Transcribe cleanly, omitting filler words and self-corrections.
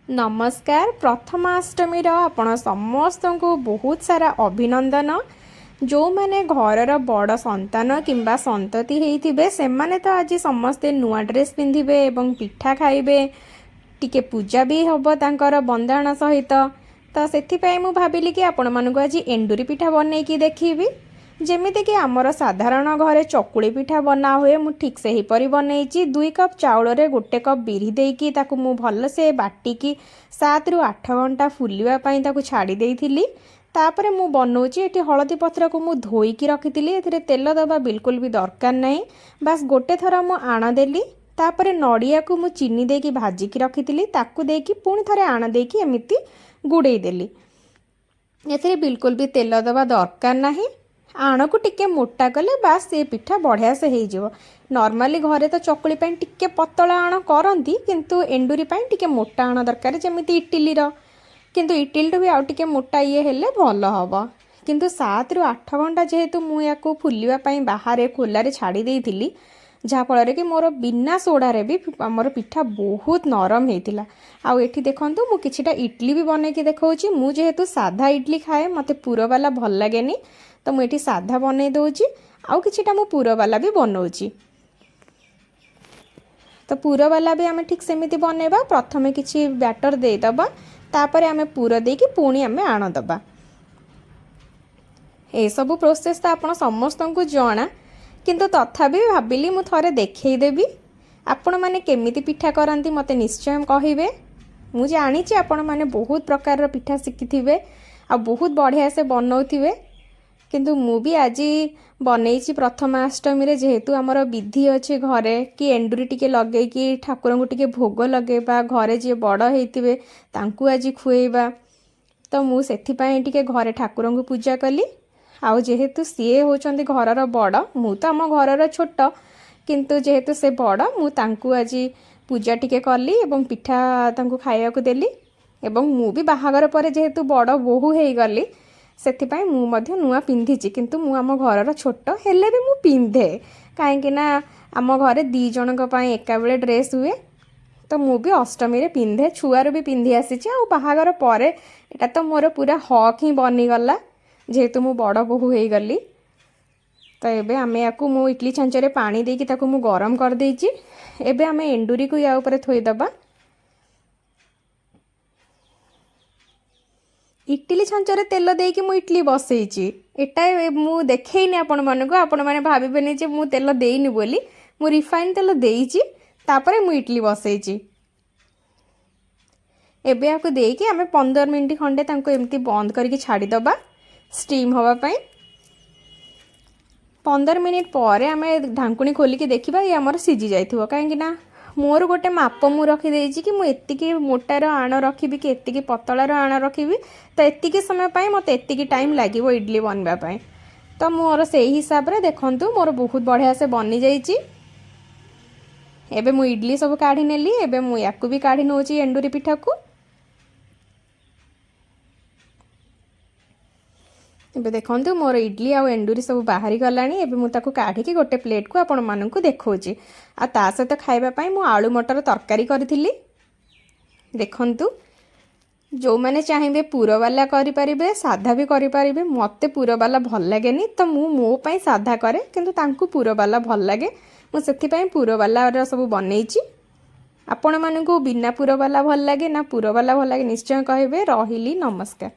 ନମସ୍କାର। ପ୍ରଥମାଷ୍ଟମୀର ଆପଣ ସମସ୍ତଙ୍କୁ ବହୁତ ସାରା ଅଭିନନ୍ଦନ। ଯେଉଁମାନେ ଘରର ବଡ଼ ସନ୍ତାନ କିମ୍ବା ସନ୍ତତି ହେଇଥିବେ, ସେମାନେ ତ ଆଜି ସମସ୍ତେ ନୂଆ ଡ୍ରେସ୍ ପିନ୍ଧିବେ ଏବଂ ପିଠା ଖାଇବେ। ଟିକେ ପୂଜା ବି ହେବ ତାଙ୍କର ବନ୍ଦାଣ ସହିତ। ତ ସେଥିପାଇଁ ମୁଁ ଭାବିଲି କି ଆପଣମାନଙ୍କୁ ଆଜି ଏଣ୍ଡୁରି ପିଠା ବନେଇକି ଦେଖେଇବି। ଯେମିତିକି ଆମର ସାଧାରଣ ଘରେ ଚକୁଳି ପିଠା ବନା ହୁଏ, ମୁଁ ଠିକ୍ ସେହିପରି ବନେଇଛି। 2 କପ୍ ଚାଉଳରେ 1 କପ୍ ବିରି ଦେଇକି ତାକୁ ମୁଁ ଭଲସେ ବାଟିକି 7ରୁ 8 ଘଣ୍ଟା ଫୁଲିବା ପାଇଁ ତାକୁ ଛାଡ଼ି ଦେଇଥିଲି। ତାପରେ ମୁଁ ବନଉଛି। ଏଠି ହଳଦୀ ପତ୍ରକୁ ମୁଁ ଧୋଇକି ରଖିଥିଲି। ଏଥିରେ ତେଲ ଦେବା ବିଲକୁଲ ବି ଦରକାର ନାହିଁ। ବାସ୍, ଗୋଟେ ଥର ମୁଁ ଆଣ ଦେଲି। ତାପରେ ନଡ଼ିଆକୁ ମୁଁ ଚିନି ଦେଇକି ଭାଜିକି ରଖିଥିଲି, ତାକୁ ଦେଇକି ପୁଣି ଥରେ ଆଣ ଦେଇକି ଏମିତି ଗୁଡ଼େଇ ଦେଲି। ଏଥିରେ ବିଲକୁଲ ବି ତେଲ ଦେବା ଦରକାର ନାହିଁ। ଆଣକୁ ଟିକେ ମୋଟା କଲେ ବାସ୍, ସେ ପିଠା ବଢ଼ିଆ ସେ ହେଇଯିବ। ନର୍ମାଲି ଘରେ ତ ଚକୁଳି ପାଇଁ ଟିକେ ପତଳା ଆଣ କରନ୍ତି, କିନ୍ତୁ ଏଣ୍ଡୁରି ପାଇଁ ଟିକେ ମୋଟା ଆଣ ଦରକାର, ଯେମିତି ଇଟିଲିର। କିନ୍ତୁ ଇଟିଲିଠୁ ବି ଆଉ ଟିକେ ମୋଟା ଇଏ ହେଲେ ଭଲ ହେବ। କିନ୍ତୁ 7ରୁ 8 ଘଣ୍ଟା ଯେହେତୁ ମୁଁ ୟାକୁ ଫୁଲିବା ପାଇଁ ବାହାରେ ଖୋଲାରେ ଛାଡ଼ି ଦେଇଥିଲି, ଯାହାଫଳରେ କି ମୋର ବିନା ସୋଡ଼ାରେ ବି ଆମର ପିଠା ବହୁତ ନରମ ହେଇଥିଲା। ଆଉ ଏଠି ଦେଖନ୍ତୁ, ମୁଁ କିଛିଟା ଇଡ଼ଲି ବି ବନେଇକି ଦେଖାଉଛି। ମୁଁ ଯେହେତୁ ସାଧା ଇଡ଼ଲି ଖାଏ, ମୋତେ ପୁରବାଲା ଭଲ ଲାଗେନି, ତ ମୁଁ ଏଠି ସାଧା ବନେଇ ଦେଉଛି ଆଉ କିଛିଟା ମୁଁ ପୁରବାଲା ବି ବନଉଛି। ତ ପୁରବାଲା ବି ଆମେ ଠିକ୍ ସେମିତି ବନେଇବା। ପ୍ରଥମେ କିଛି ବ୍ୟାଟର ଦେଇଦେବା, ତାପରେ ଆମେ ପୁର ଦେଇକି ପୁଣି ଆମେ ଆଣ ଦେବା। ଏସବୁ ପ୍ରୋସେସ୍ ତ ଆପଣ ସମସ୍ତଙ୍କୁ ଜଣା, କିନ୍ତୁ ତଥାପି ଭାବିଲି ମୁଁ ଥରେ ଦେଖେଇଦେବି। ଆପଣମାନେ କେମିତି ପିଠା କରନ୍ତି, ମୋତେ ନିଶ୍ଚୟ କହିବେ। ମୁଁ ଜାଣିଛି ଆପଣମାନେ ବହୁତ ପ୍ରକାରର ପିଠା ଶିଖିଥିବେ ଆଉ ବହୁତ ବଢ଼ିଆ ସେ ବନଉଥିବେ। କିନ୍ତୁ ମୁଁ ବି ଆଜି ବନେଇଛି ପ୍ରଥମାଷ୍ଟମୀରେ, ଯେହେତୁ ଆମର ବିଧି ଅଛି ଘରେ କି ଏଣ୍ଡୁରି ଟିକେ ଲଗେଇକି ଠାକୁରଙ୍କୁ ଟିକେ ଭୋଗ ଲଗେଇବା, ଘରେ ଯିଏ ବଡ଼ ହେଇଥିବେ ତାଙ୍କୁ ଆଜି ଖୁଏଇବା। ତ ମୁଁ ସେଥିପାଇଁ ଟିକେ ଘରେ ଠାକୁରଙ୍କୁ ପୂଜା କଲି। ଆଉ ଯେହେତୁ ସିଏ ହେଉଛନ୍ତି ଘରର ବଡ଼, ମୁଁ ତ ଆମ ଘରର ଛୋଟ, କିନ୍ତୁ ଯେହେତୁ ସେ ବଡ଼, ମୁଁ ତାଙ୍କୁ ଆଜି ପୂଜା ଟିକେ କଲି ଏବଂ ପିଠା ତାଙ୍କୁ ଖାଇବାକୁ ଦେଲି। ଏବଂ ମୁଁ ବି ବାହାଘର ପରେ ଯେହେତୁ ବଡ଼ ବୋହୂ ହେଇଗଲି, ସେଥିପାଇଁ ମୁଁ ମଧ୍ୟ ନୂଆ ପିନ୍ଧିଛି। କିନ୍ତୁ ମୁଁ ଆମ ଘରର ଛୋଟ ହେଲେ ବି ମୁଁ ପିନ୍ଧେ, କାହିଁକି ନା ଆମ ଘରେ ଦୁଇ ଜଣଙ୍କ ପାଇଁ ଏକାବେଳେ ଡ୍ରେସ୍ ହୁଏ। ତ ମୁଁ ବି ଅଷ୍ଟମୀରେ ପିନ୍ଧେ, ଛୁଆରୁ ବି ପିନ୍ଧି ଆସିଛି। ଆଉ ବାହାଘର ପରେ ଏଇଟା ତ ମୋର ପୁରା ହକ୍ ହିଁ ବନିଗଲା, ଯେହେତୁ ମୁଁ ବଡ଼ ବୋହୂ ହେଇଗଲି। ତ ଏବେ ଆମେ ୟାକୁ, ମୁଁ ଇଟଲି ଛାଞ୍ଚରେ ପାଣି ଦେଇକି ତାକୁ ମୁଁ ଗରମ କରିଦେଇଛି। ଏବେ ଆମେ ଏଣ୍ଡୁରିକୁ ୟା ଉପରେ ଥୋଇଦେବା। ଇଟିଲି ଛାଞ୍ଚରେ ତେଲ ଦେଇକି ମୁଁ ଇଟଲି ବସେଇଛି। ଏଟା ମୁଁ ଦେଖେଇନି ଆପଣମାନଙ୍କୁ, ଆପଣମାନେ ଭାବିବେନି ଯେ ମୁଁ ତେଲ ଦେଇନି ବୋଲି। ମୁଁ ରିଫାଇନ୍ ତେଲ ଦେଇଛି, ତାପରେ ମୁଁ ଇଟଲି ବସେଇଛି। ଏବେ ୟାକୁ ଦେଇକି ଆମେ 15 ମିନିଟ୍ ଖଣ୍ଡେ ତାଙ୍କୁ ଏମିତି ବନ୍ଦ କରିକି ଛାଡ଼ିଦେବା ଷ୍ଟିମ୍ ହେବା ପାଇଁ। 15 ମିନିଟ୍ ପରେ ଆମେ ଢାଙ୍କୁଣୀ ଖୋଲିକି ଦେଖିବା, ଇଏ ଆମର ସିଝି ଯାଇଥିବ। କାହିଁକି ନା ମୋର ଗୋଟେ ମାପ ମୁଁ ରଖିଦେଇଛି କି ମୁଁ ଏତିକି ମୋଟାର ଆଣ ରଖିବି କି ଏତିକି ପତଳାର ଆଣ ରଖିବି, ତ ଏତିକି ସମୟ ପାଇଁ ମୋତେ ଏତିକି ଟାଇମ୍ ଲାଗିବ ଇଡ଼ଲି ବନିବା ପାଇଁ। ତ ମୋର ସେଇ ହିସାବରେ ଦେଖନ୍ତୁ, ମୋର ବହୁତ ବଢ଼ିଆ ସେ ବନିଯାଇଛି। ଏବେ ମୁଁ ଇଡ଼ଲି ସବୁ କାଢ଼ି ନେଲି। ଏବେ ମୁଁ ୟାକୁ ବି କାଢ଼ି ନେଉଛି, ଏଣ୍ଡୁରି ପିଠାକୁ। ଏବେ ଦେଖନ୍ତୁ, ମୋର ଇଡ଼ଲି ଆଉ ଏଣ୍ଡୁରି ସବୁ ବାହାରି ଗଲାଣି। ଏବେ ମୁଁ ତାକୁ କାଢ଼ିକି ଗୋଟେ ପ୍ଲେଟ୍କୁ ଆପଣମାନଙ୍କୁ ଦେଖାଉଛି। ଆଉ ତା ସହିତ ଖାଇବା ପାଇଁ ମୁଁ ଆଳୁ ମଟର ତରକାରୀ କରିଥିଲି। ଦେଖନ୍ତୁ, ଯେଉଁମାନେ ଚାହିଁବେ ପୁରବାଲା କରିପାରିବେ, ସାଧା ବି କରିପାରିବେ। ମୋତେ ପୁରବାଲା ଭଲ ଲାଗେନି, ତ ମୁଁ ମୋ ପାଇଁ ସାଧା କରେ, କିନ୍ତୁ ତାଙ୍କୁ ପୁରବାଲା ଭଲ ଲାଗେ। ମୁଁ ସେଥିପାଇଁ ପୁରବାଲାର ସବୁ ବନେଇଛି। ଆପଣମାନଙ୍କୁ ବିନା ପୁରବାଲା ଭଲ ଲାଗେ ନା ପୁରବାଲା ଭଲ ଲାଗେ, ନିଶ୍ଚୟ କହିବେ। ରହିଲି, ନମସ୍କାର।